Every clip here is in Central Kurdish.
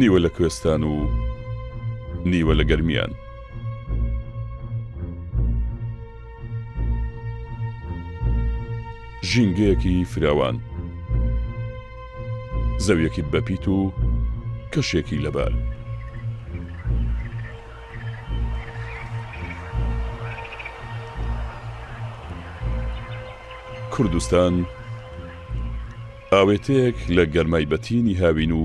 نیوە لە کوێستان و نیوە لە گەرمیان. ژینگەیەکی فراوان، زەویەکی بەپیت و کەشێکی لەبار. کوردستان ئاوێتەیەک لە گەرمای بەتینی هاوین و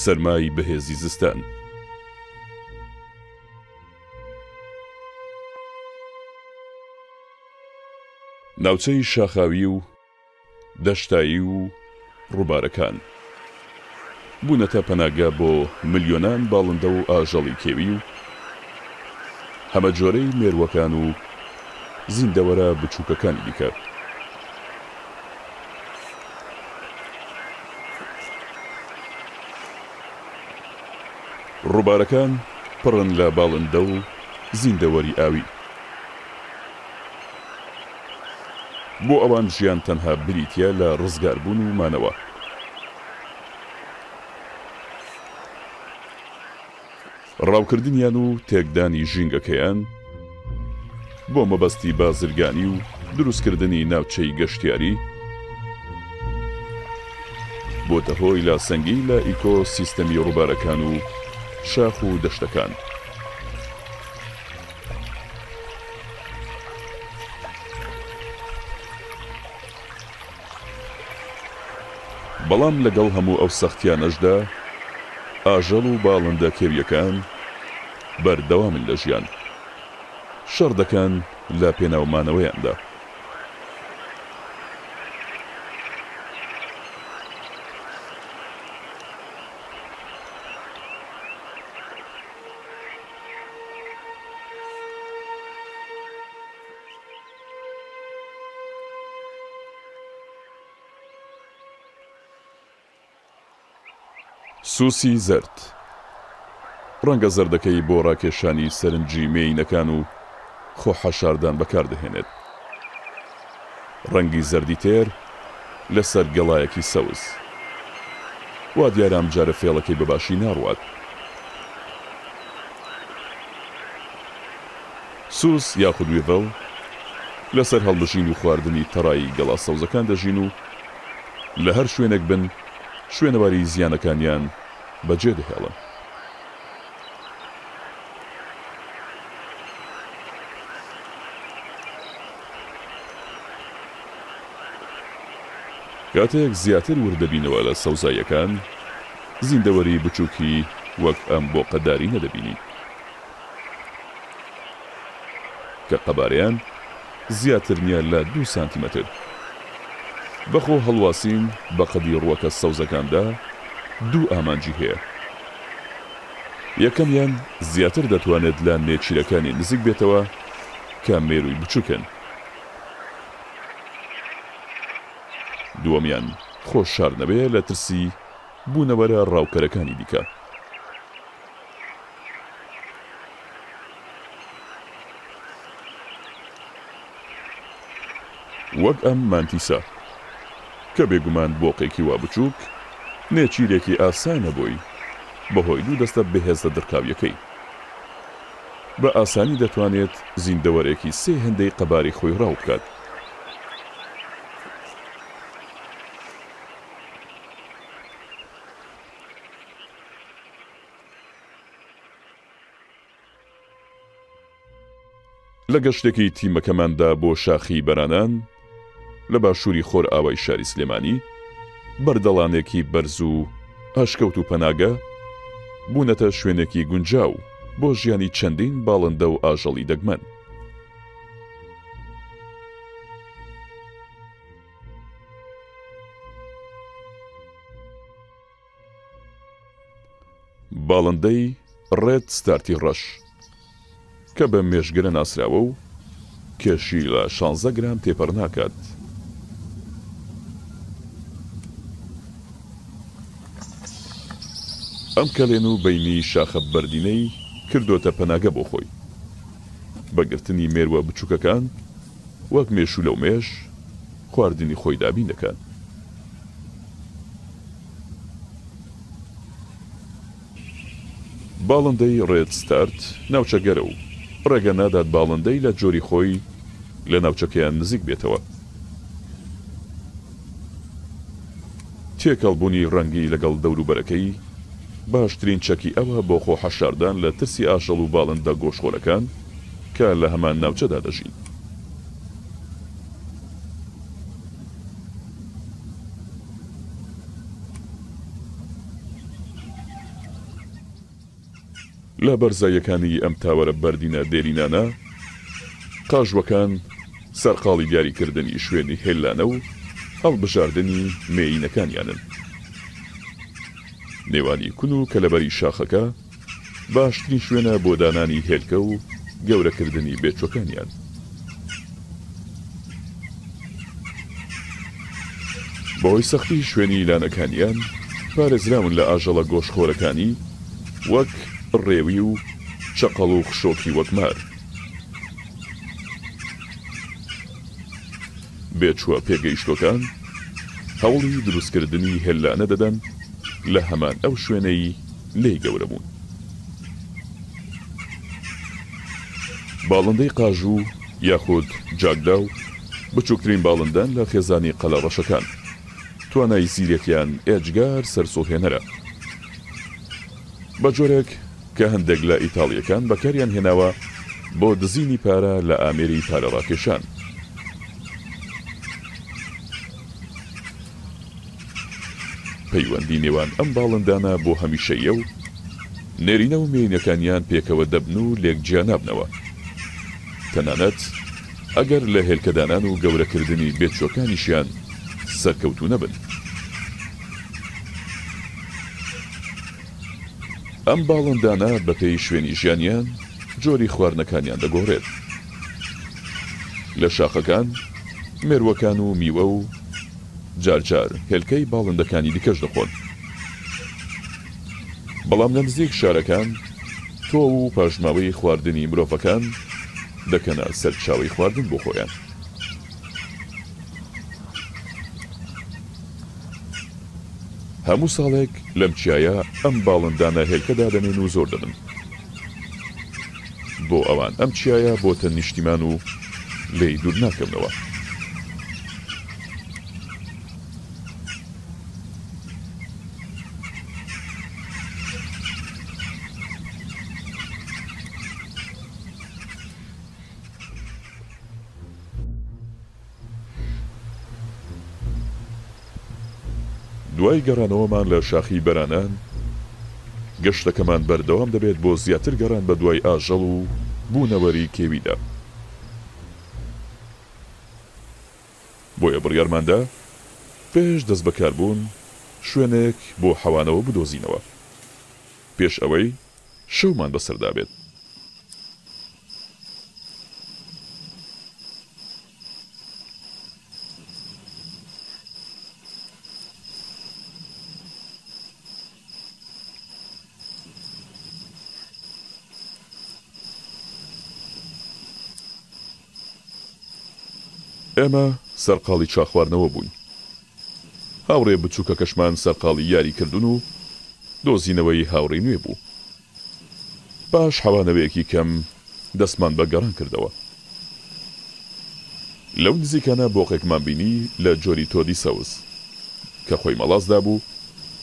سەرمای بەهێزی زستان. ناوچەی شاخاوی و دەشتایی و ڕووبارەکان بوونەتە پەناگە بۆ ملیۆنان باڵندە و ئاژەڵی کێوی و هەمەجۆرەی مێرووەکان و زیندەوەرە بچووکەکانی دیکە. ڕووبارەکان پڕن لە باڵندە و زیندەوەری ئاوی. بۆ ئەوان ژیان تەنها بریتییە لە ڕزگاربوون و مانەوە. ڕاوکردنیان و تێکدانی ژینگەکەیان بۆ مەبەستی بازرگانی و دروستکردنی ناوچەی گەشتیاری، بۆتە هۆی لاسەنگی لە ئیکۆ سیستەمی ڕووبارەکان و شاخ و دەشتەکان. بەڵام لەگەڵ هەموو ئەو سەختیانەشدا ئاژەڵ و باڵندە کێوییەکان بەردەوامن لە ژیان، شەڕ دەکەن لە پێناو مانەوەیاندا. سوسی زەرد، ڕەنگە زەردەکەی بۆ ڕاکێشانی سەرنجی مێینەکان و خۆ حەشاردان بەکاردەهێنێت. ڕەنگی زەردی تێر لەسەر گەڵایەکی سەوز. وا دیارە ئەمجارە فێڵەکەی بە باشی ناڕوات. سوس یاخود ویڤڵ لەسەر هەڵمژین و خواردنی تەڕایی گەڵا سەوزەکان دەژین و لە هەر شوێنێک بن شوێنەواری زیانەکانیان بەجێ دەهێڵن. کاتێک زیاتر ورد دەبینەوە لە سەوزاییەکان، زیندەوەری بچووکی وەک ئەم بۆقە دارینە دەبینین کە قەبارەیان زیاتر نییە لە دوو سانتیمەتر. بە خۆ هەڵواسین بە قەدی ڕووەکە سەوزەکاندا دوو ئامانجی هەیە. یەکەمیان زیاتر دەتوانێت لە نێچیرەکانی نزیک بێتەوە کە مێرووی بچووکن. دووەمیان خۆ شاردنەوەیە لە ترسی بوونەوەرە ڕاوکەرەکانی دیکە. وەک ئەم مانتیسە، کە بێگومان بۆقێکی وا بچووک نێچیرێکی ئاسانە بۆی، بەهۆی دوو دەستە بەهێزە دڕکاویەکەی. بە ئاسانی دەتوانێت زیندەوەرێکی سێ هێندەی قەبارەی خۆی ڕاو بکات. لە گەشتێکی تیمەکەماندا بۆ شاخی بەرانان لە باشووری خۆرئاوای شاری سلێمانی، بەردەڵانێکی بەرز و ئەشکەوت و پەناگە بوونەتە شوێنێکی گونجاو بۆ ژیانی چەندین باڵندە و ئاژەڵی دەگمەن. باڵندەی ڕێد ستارتی ڕەش کە بە مێشگرە ناسراوە و کێشی لە شانزە گرام تێپەڕ ناکات. ئەم کەلێن و بەینی شاخە بەردینەی کردۆتە پەناگە بۆ خۆی. بە گرتنی مێرووە بچووکەکان وەک مێشوولە و مێش خواردنی خۆی دابین دەکات. باڵندەی ڕێد ستارت ناوچەگەرە و ڕێگە نادات باڵندەی لە جۆری خۆی لە ناوچەکەیان نزیک بێتەوە. تێکەڵبوونی ڕەنگی لەگەڵ دەوروبەرەکەی باشترین چەکی ئەوە بۆ خۆ حەشاردان لە ترسی ئاژەڵ و باڵندە گۆشتخۆرەکان کە لە هەمان ناوچەدا دەژین. لە بەرزاییەکانی ئەم تاوەرە بەردینە دێرینانە، قاژوەکان سەرقاڵی دیاریکردنی شوێنی هێلانە و هەڵبژاردنی مێیینەکانیانن. نێوانی کون و کەلەبەری شاخەکە باشترین شوێنە بۆ دانانی هێلکە و گەورەکردنی بێچوەکانیان. بەهۆی سەختی شوێنی لانەکانیان پارێزراون لە ئاژەڵە گۆشتخۆرەکانی وەک ڕێوی و چەقەڵ و خشۆکی وەک مار. بێچووە پێگەیشتووەکان هەوڵی دروستکردنی هێلانە دەدەن لە هەمان ئەو شوێنەی لێی گەورە بوون. باڵندەی قاژوو یاخود جاکداو بچووکترین باڵندەن لە خێزانی قەلەڕەشەکان. توانای زیرەکیان ئێجگار سەرسوڕهێنەرە. بە جۆرێک کە هەندێک لە ئیتاڵییەکان بەکاریان هێناوە بۆ دزینی پارە لە ئامێری پارە ڕاکێشان. پەیوەندی نێوان ئەم باڵندانە بۆ هەمیشەییە و نێرینە و مێینەکانیان پێکەوە دەبن و لێک جیا نابنەوە. تەنانەت ئەگەر لە هێلکەدانان و گەورەکردنی بێچووەکانیشیان سەرکەوتوو نەبن. ئەم باڵندانە بەپێی شوێنی ژیانیان جۆری خواردنەکانیان دەگۆڕێت. لە شاخەکان مێرووەکان و میوە و جار جار هێلکەی باڵندەکانی دیکەش دەخۆن. بەڵام لە نزیک شارەکان تۆو و پاشماوەی خواردنی مرۆڤەکان دەکەنە سەرچاوەی خواردن بۆ خۆیان. هەموو ساڵێک لەم چیایە ئەم باڵندانە هێلکە دادەنێن و زۆر دەبن. بۆ ئەوان ئەم چیایە بۆتە نیشتیمان و لێی دوور ناکەونەوە. دوای گەڕانەوەمان لە شاخی بەرانان، گەشتەکەمان بەردەوام دەبێت بۆ زیاتر گەڕان بەدوای ئاژەڵ و بوونەوەری کێویدا. بۆیە بڕیارماندا پێش دەستبەکاربوون شوێنێک بۆ حەوانەوە بدۆزینەوە پێش ئەوەی شەومان بەسەردا بێت. ئێمە سەرقاڵی چا خواردنەوە بووین. هاوڕێ بچووکەکەشمان سەرقاڵی یاریکردن و دۆزینەوەی هاوڕێی نوێ بوو. پاش حەوانەوەیەکی کەم دەستمان بە گەڕان کردەوە. لەو نزیکانە بۆقێکمان بینی لە جۆری تۆدی سەوز، کە خۆی مەڵاس دابوو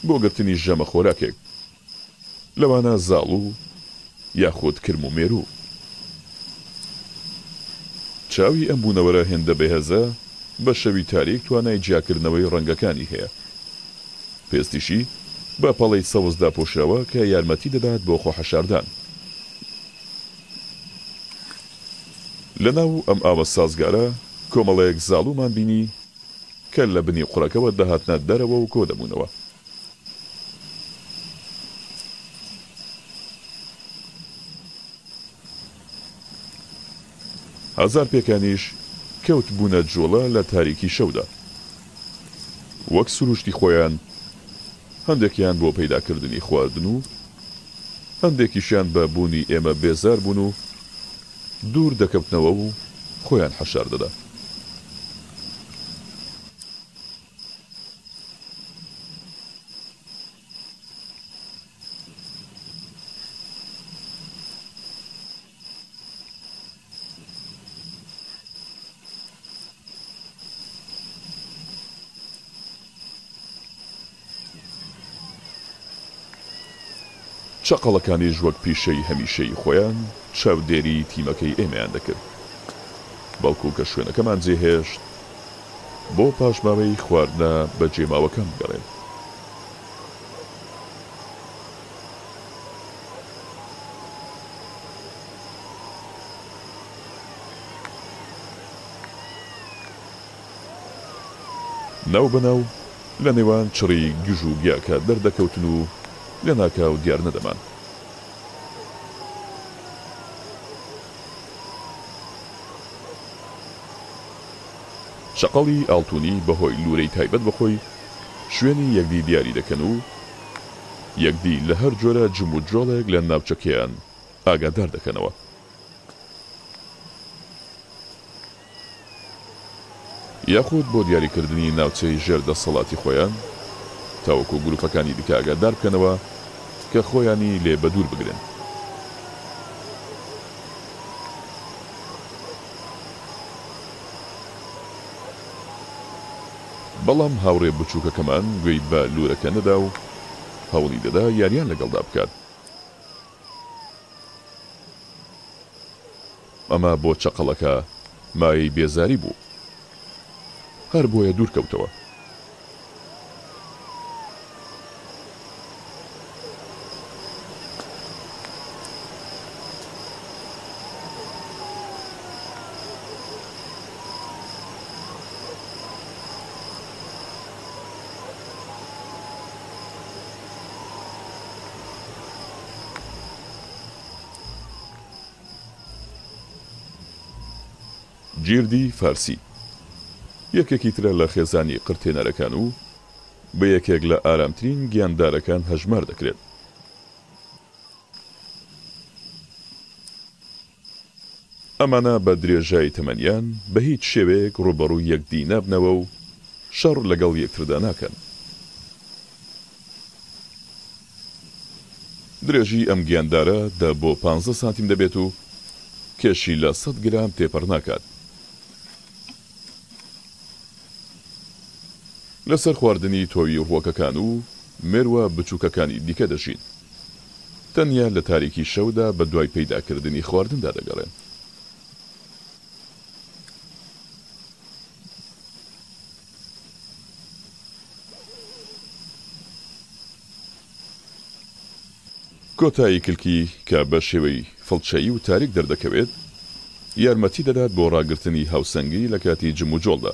بۆ گرتنی ژەمە خۆراکێک، لەوانە زاڵوو یاخود کرم و مێروو. چاوی ئەم بوونەوەرە هێندە بەهێزە، بە شەوی تاریک توانای جیاکردنەوەی ڕەنگەکانی هەیە. پێستیشی بە پەڵەی سەوز داپۆشراوە کە یارمەتی دەدات بۆ خۆحەشاردان. لەناو ئەم ئاوە سازگارە کۆمەڵێک زاڵوومان بینی کە لە بنی قوڕەکەوە دەهاتنە دەرەوە و کۆدەبوونەوە. هەزارپێکانیش کەوتبوونە جوڵە لە تاریکی شەودا. وەک سروشتی خۆیان هەندێکیان بۆ پەیداکردنی خواردن و هەندێکیشیان بە بوونی ئێمە بێزار بوون و دوور دەکەوتنەوە و خۆیان حەشار دەدا. چەقەڵەکانیش وەک پیشەی هەمیشەیی خۆیان چاودێریی تیمەکەی ئێمەیان دەکرد. بەڵکو کە شوێنەکەمان جێهێشت بۆ پاشماوەی خواردنە بەجێماوەکان بگەڕێن. ناوبەناو لە نێوان چڕی گژ و گیاکە دەردەکەوتن و لەناکاو دیار نەدەمان. چەقەڵی ئاڵتونی بەهۆی لوورەی تایبەت بە خۆی شوێنی یەکدی دیاری دەکەن و یەکدی لە هەر جۆرە جموجۆڵێک لە ناوچەکەیان ئاگادار دەکەنەوە. یاخود بۆ دیاریکردنی ناوچەی ژێر دەسەڵاتی خۆیان تاوەکو گروپەکانی دیکە ئاگادار بکەنەوە کە خۆیانی لێ بەدوور بگرن. بەڵام هاوڕێ بچووکەکەمان گوێی بە لوورەکە نەدا و هەوڵی دەدا یاریان لەگەڵدا بکات. ئەمە بۆ چەقەڵەکە مایەی بێزاری بوو. هەر بۆیە دوور کەوتەوە. گیردی فارسی یەکێکی ترە لە خێزانی قرتێنەرەکان و بە یەکێک لە ئارامترین گیاندارەکان هەژمار دەکرێت. ئەمانە بە درێژای تەمەنیان بە هیچ شێوەیەک ڕووبەڕووی یەکدی نابنەوە و شەڕ لەگەڵ یەکتردا ناکەن. درێژی ئەم گیاندارە دە بۆ پانزە سانتیم دەبێت و کێشی لە سەد گرام تێپەڕ ناکات. لەسەر خواردنی تۆوی ڕووەکەکان و مێرووە بچووکەکانی دیکە دەژین. تەنیا لە تاریکی شەودا بەدوای پەیداکردنی خواردندا دەگەڕێن. کۆتایی کلکی کە بە شێوەی فڵچەیی و تاریک دەردەکەوێت، یارمەتی دەدات بۆ ڕاگرتنی هاوسەنگی لە کاتی جموجۆڵدا.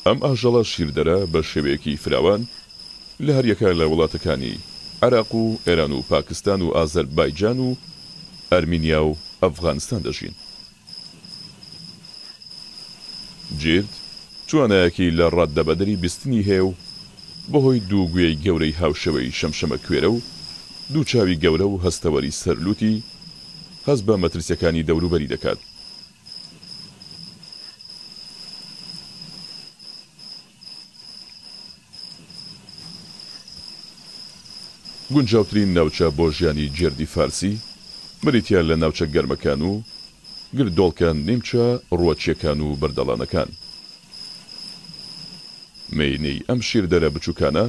ئەم ئاژەڵە شیردەرە بە شێوەیەکی فراوان لە هەریەکە لە وڵاتەکانی عێراق و ئێران و پاکستان و ئازەربایجان و ئەرمینیا و ئەفغانستان دەژین. جیرد توانایەکی لە ڕاددەبەدەری بیستنی هەیە و بەهۆی دوو گوێی گەورەی هاوشێوەی شەمشەمەکوێرە و دوو چاوی گەورە و هەستەوەری سەر لووتی، هەست بە مەترسییەکانی دەوروبەری دەکات. گونجاوترین ناوچە بۆ ژیانی گێردی فارسی بریتییە لە ناوچە گەرمەکان و گردۆڵکە نیمچە ڕووەکییەکان و بەردەڵانەکان. مێینەی ئەم شیردەرە بچووکانە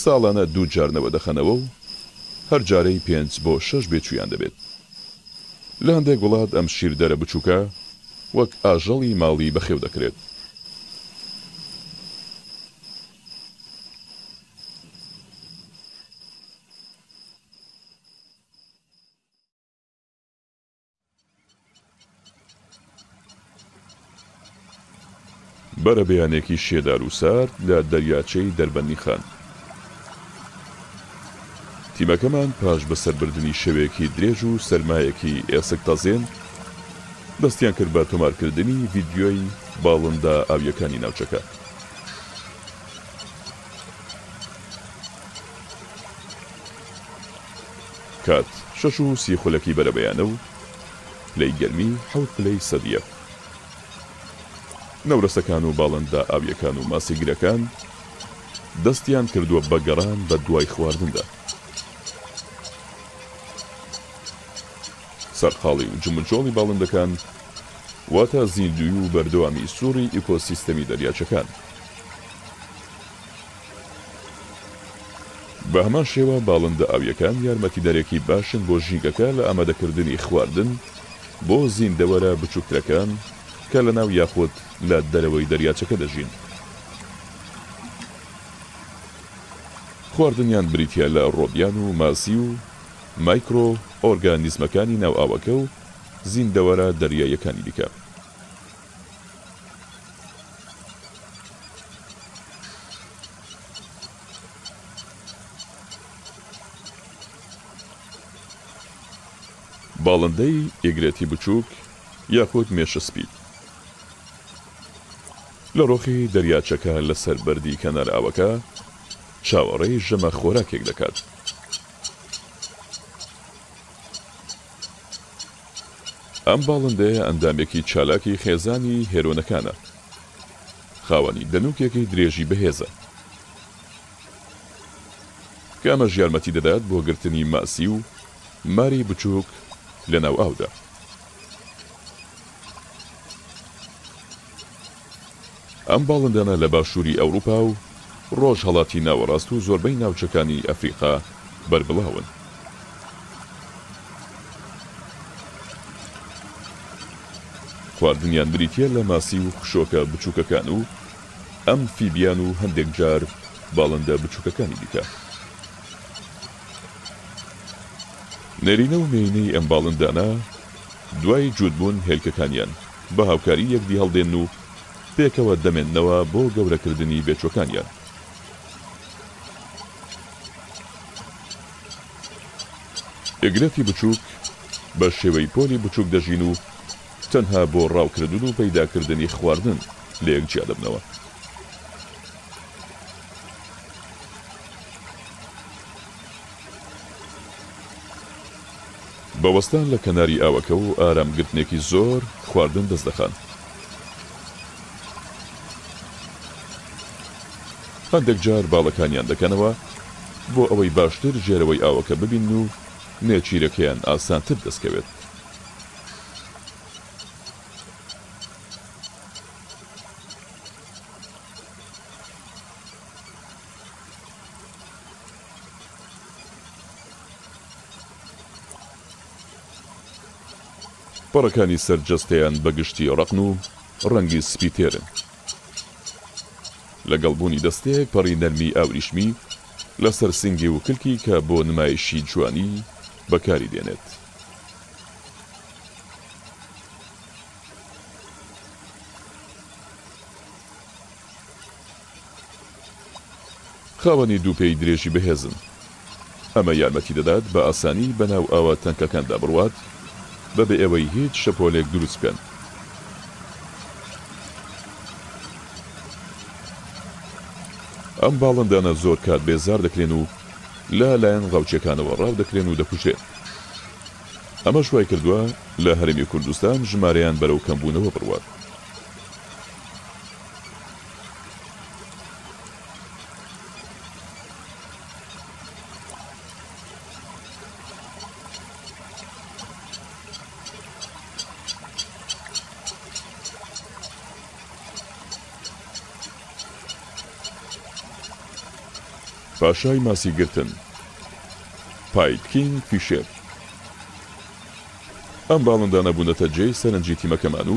ساڵانە دوو جار نەوە دەخەنەوە و هەر جارەی پێنج بۆ شەش بێچوویان دەبێت. لە هەندێک وڵات ئەم شیردەرە بچووکە وەک ئاژەڵی ماڵی بەخێو دەکرێت. بەرەبەیانێکی شێدار و سارد لە دەریاچەی دەربەندیخان. تیمەکەمان پاش بەسەربردنی شەوێکی درێژ و سەرمایەکی ئێسکتەزێن، دەستیان کرد بە تۆمارکردنی ڤیدیۆی باڵندە ئاوییەکانی ناوچەکە. کات 6:30 خولەکی بەرەبەیانە و پلەی گەرمی حەوت پلەی سەدییە. نەورەسەکان و باڵندە ئاوییەکان و ماسیگرەکان دەستیان کردووە بە گەڕان بە دوای خواردندا. سەرقاڵی و جموجۆڵی باڵندەکان واتە زیندووی و بەردەوامی سوڕی ئیکۆسیستەمی دەریاچەکان. بە هەمان شێوە باڵندە ئاوییەکان یارمەتیدەرێکی باشن بۆ ژینگەکە لە ئامادەکردنی خواردن بۆ زیندەوەرە بچووکترەکان کە لەناو یاخود لە دەرەوەی دەریاچەکە دەژین. خواردنیان بریتییە لە ڕۆبیان و ماسی و مایکرۆ ئۆرگانیزمەکانی ناو ئاوەکە و زیندەوەرە دەریاییەکانی دیکە. باڵندەی ئیگرێتی بچووک یاخود مێشە سپی لە ڕۆخی دەریاچەکە لەسەر بەردی کەنار ئاوەکە چاوەڕێی ژەمە خۆراکێک دەکات. ئەم باڵندەیە ئەندامێکی چالاکی خێزانی هێرۆنەکانە. خاوەنی دەنووکێکی درێژی بەهێزە. کە ئەمەش یارمەتی دەدات بۆ گرتنی ماسی و ماری بچووک لەناو ئاودا. ئەم باڵندانە لە باشووری ئەوروپا و ڕۆژهەڵاتی ناوەڕاست و زۆربەی ناوچەکانی ئەفریقا بەربڵاون. خواردنیان بریتییە لە ماسی و خشۆکە بچووکەکان و ئەمفیبیان و هەندێک جار باڵندە بچووکەکانی دیکە. نێرینە و مێینەی ئەم باڵندانە دوای جووتبوون هێلکەکانیان بە هاوکاری یەکدی هەڵدێن و پێکەوە دەمێننەوە بۆ گەورەکردنی بێچووەکانیان. ئێگرەتی بچووک بە شێوەی پۆلی بچووک دەژین و تەنها بۆ ڕاوکردن و پەیداکردنی خواردن لەیەک جیا دەبنەوە. بە وەستان لە کەناری ئاوەکە و ئارام گرتنێکی زۆر خواردن دەست دەخەن. هەندێک جار باڵەکانیان دەکەنەوە بۆ ئەوەی باشتر ژێرەوەی ئاوەکە ببینن و نێچیرەکەیان ئاسانتر دەستکەوێت. پەڕەکانی سەر جەستەیان بە گشتی ڕەقن و ڕەنگی سپی تێرن، لەگەڵ بوونی دەستەیەک پەڕی نەرمی ئاوریشمی لەسەر سنگی و کلکی کە بۆ نمایشی جوانی بەکاری دێنێت. خاوەنی دوو پێی درێژی بەهێزن، ئەمە یارمەتی دەدات بە ئاسانی بەناو ئاوە تەنکەکاندا بڕوات بەبێ ئەوەی هیچ شەپۆلێک دروست بکەن. ئەم باڵندانە زۆر کات بێزار دەکرێن و لە لایەن ڕاوچیەکانەوە ڕاو دەکرێن و دەکوژرێن. ئەمەش وایکردووە لە هەرێمی کوردستان ژمارەیان بەرەو کەمبوونەوە بڕوات. پاشای ماسیگرتن، پاید کینگ فیشێر. ئەم باڵندانە بوونەتە جێی سەرنجی تیمەکەمان و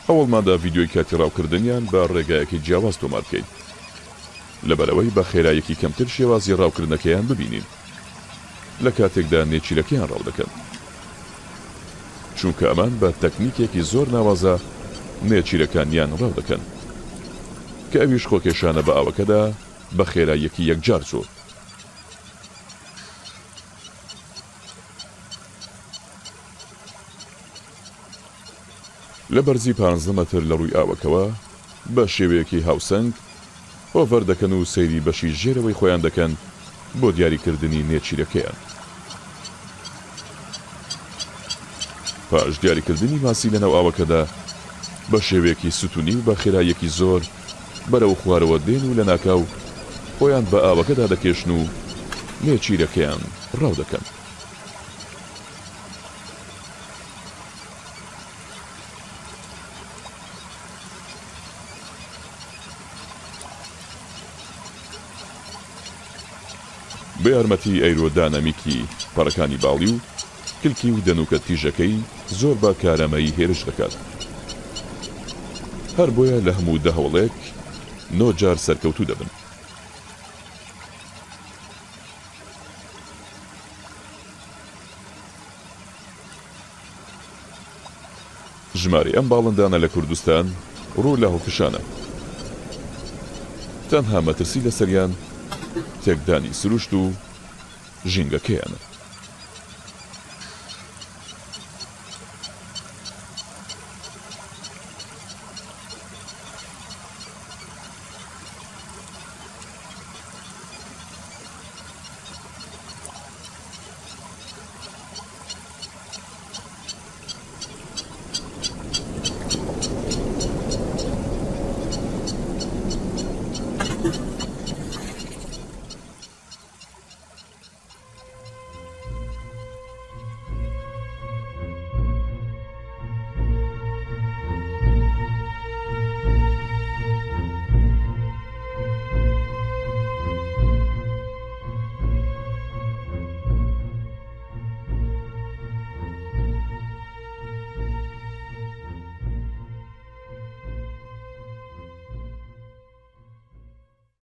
هەوڵماندا ڤیدیۆی کاتی ڕاوکردنیان بە ڕێگایەکی جیاواز تۆمار بکەین لەبەرئەوەی بە خێراییەکی کەمتر شێوازی ڕاوکردنەکەیان ببینین لە کاتێکدا نێچیرەکەیان ڕاو دەکەن چونکە ئەمان بە تەکنیکێکی زۆر ناوازە نێچیرەکانیان ڕاو دەکەن کە ئەویش خۆکێشانە بە ئاوەکەدا بە خێراییەکی یەکجار زۆر. لە بەرزی پانزدە مەتر لە ڕووی ئاوەکەوە بە شێوەیەکی هاوسەنگ هۆڤەر دەکەن و سەیری بەشی ژێرەوەی خۆیان دەکەن بۆ دیاریکردنی نێچیرەکەیان. پاش دیاریکردنی ماسی لەناو ئاوەکەدا بە شێوەیەکی ستونی و بە خێراییەکی زۆر بەرەو خوارەوە دێن و لەناکاو خۆیان بە ئاوەکەدا دەکێشن و نێچیرەکەیان ڕاو دەکەن. بە یارمەتی ئەیرۆدانەمیکی پەڕەکانی باڵی و کلکی و دەنووکە تیژەکەی زۆر بە کارامەیی هێرش دەکات. هەر بۆیە لە هەموو دە هەوڵێک نۆ جار سەرکەوتوو دەبن. ژمارەی ئەم باڵندانە لە کوردستان ڕوو لە هەڵکشانە. تەنها مەترسی لەسەریان تێکدانی سروشت و ژینگەکەیانە.